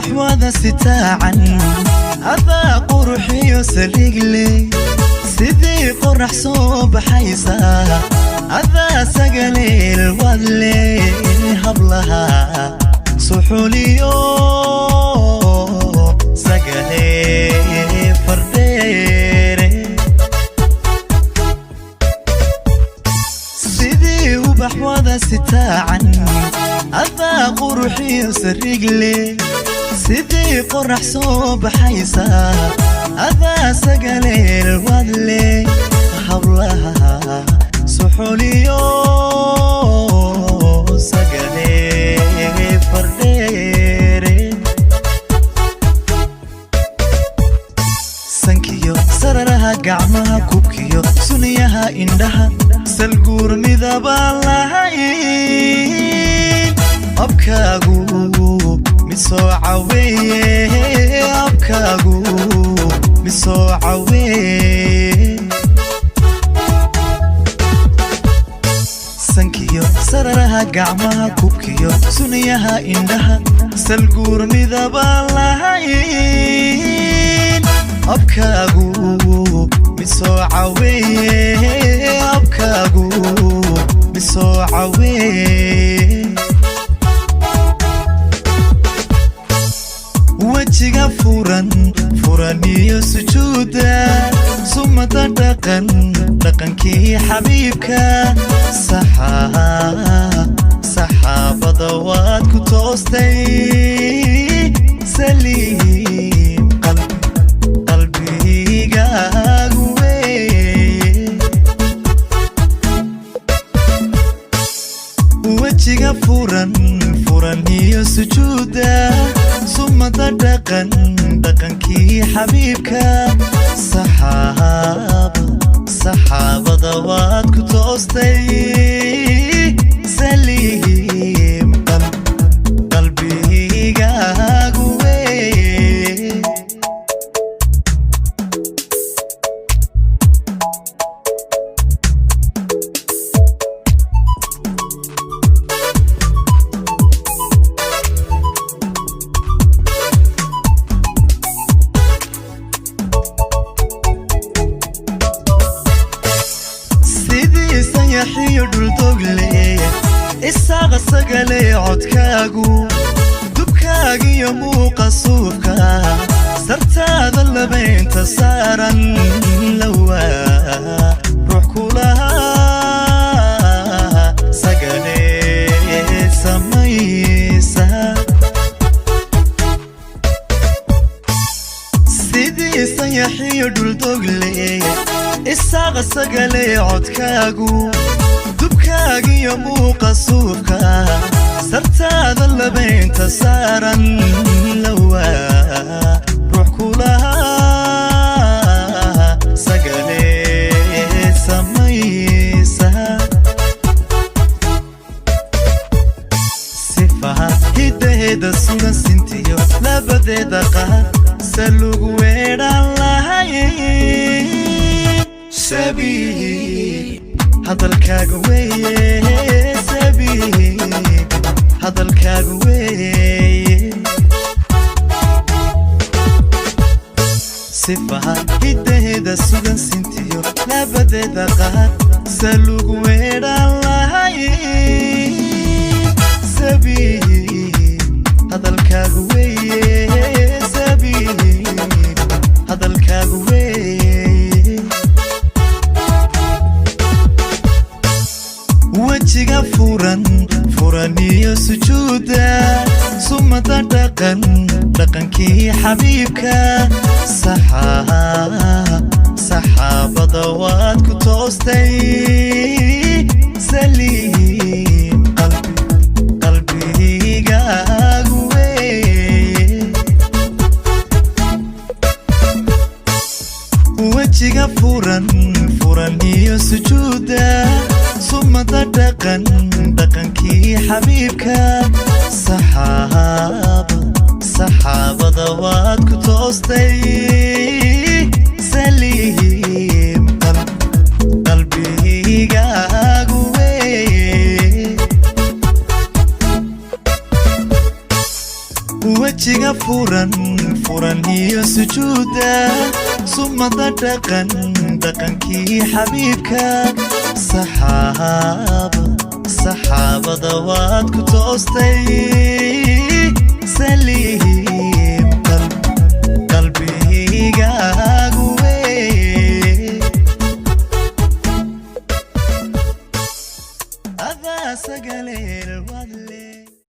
Ubax wada sitaacan, adaa quruxiyo saliigle, sidii qorax soo baxaysa, adaa sagaleel wadle, hablaha suxuliyo sagale fardheere. Sidii ubax wada sitaacan, adaa quruxiyo sariigle, sidii qorax soo baxaysa, adaa sagaleel wadle, hablaha suxuliyo sagale fardheere. Sankiyo sararaha, gacmaha, kubkiyo suniyaha, indhaha salguur midabaan lahayn. Abkaagu mid soo caweeye, abkaagu mid soo caweeye. Sankiyo sararaha, gacmaha, kubkiyo suniyaha, indhaha salguur midabaan lahayn. Abkaagu mid soo caweeye, abkaagu mid soo caweeye. Wejiga furan furan iyo sujuuda, sumada dhaqan dhaqankii xabiibka, saxaabada waad ku toostay, saliim qalbigaagu weeye. Wejiga furan furan iyo sujuuda, sumada dhaqan dhaqankii xabiibka, saxaabada waad ku toostay, saliim qalbigaagu weeye. Sidii sayaxiyo dhuldogle, isaaqa sagale codkaagu, dubkaagiyo muuqa suufka, sartaada labaynta saaran lawaa ruux kulahaa sagale samaysa. Sidii sayaxiyo dhuldogle, isaaqa sagale codkaagu, dubkaagiyo muuqa suufka, sartaada labaynta saaran lawaa ruux kulahaa sagale samaysa. Sifaha hiddaheeda sugan, sintiyo labadeeda qaar, salugu weedhaan lahayn. Sabiib hadalkaaga weeye, sabiib hadalkaaga weeye. Sifaha hiddaheeda sugan, sintiyo labadeeda qaar, salugu weedhaan lahayn. Sabiib hadalkaaga weeye, sabiib hadalkaaga weeye. Wejiga furan furan iyo sujuuda, sumada dhaqan dhaqankii xabiibka, saxaabada waad ku toostay, saliim qalbigaagu weeye. Wejiga furan furan iyo sujuuda, sumada dhaqan dhaqankii xabiibka, saxaabada waad ku toostay, saliim qalbigaagu weeye. Wejiga Furan furan iyo sujuudda, sumada dhaqan dhaqankii xabiibka, saxaaba saxaabada waad ku toostay. Saliim.